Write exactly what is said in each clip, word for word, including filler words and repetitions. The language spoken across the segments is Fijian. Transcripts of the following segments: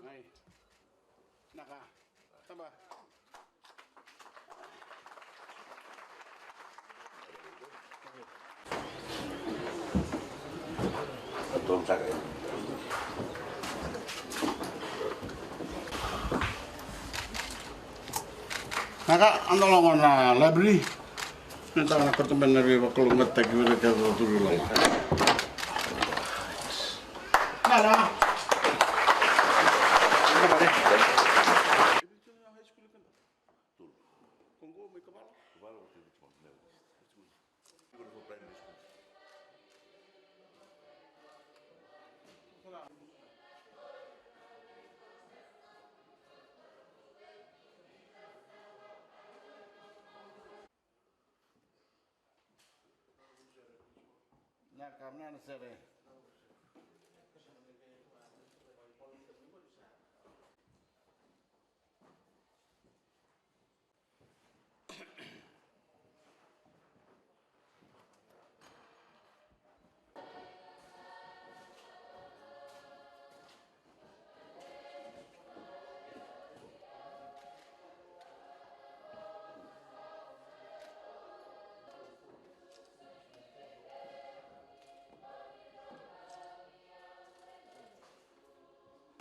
Ai. Naka. Taba. Naka, au na lako na library. Na tau na kauta mai na veivakalougatataki vei ira kece na turaga. Nala. Na ka mena na sere.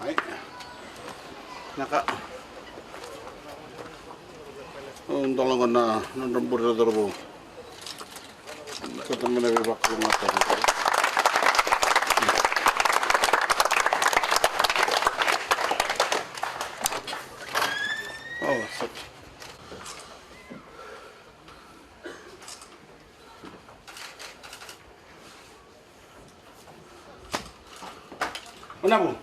Ai. Naka. Au dolaga na nodra bure na cauravou. Kauta mai na veivakalougatataki. Oh, saka. Onavu.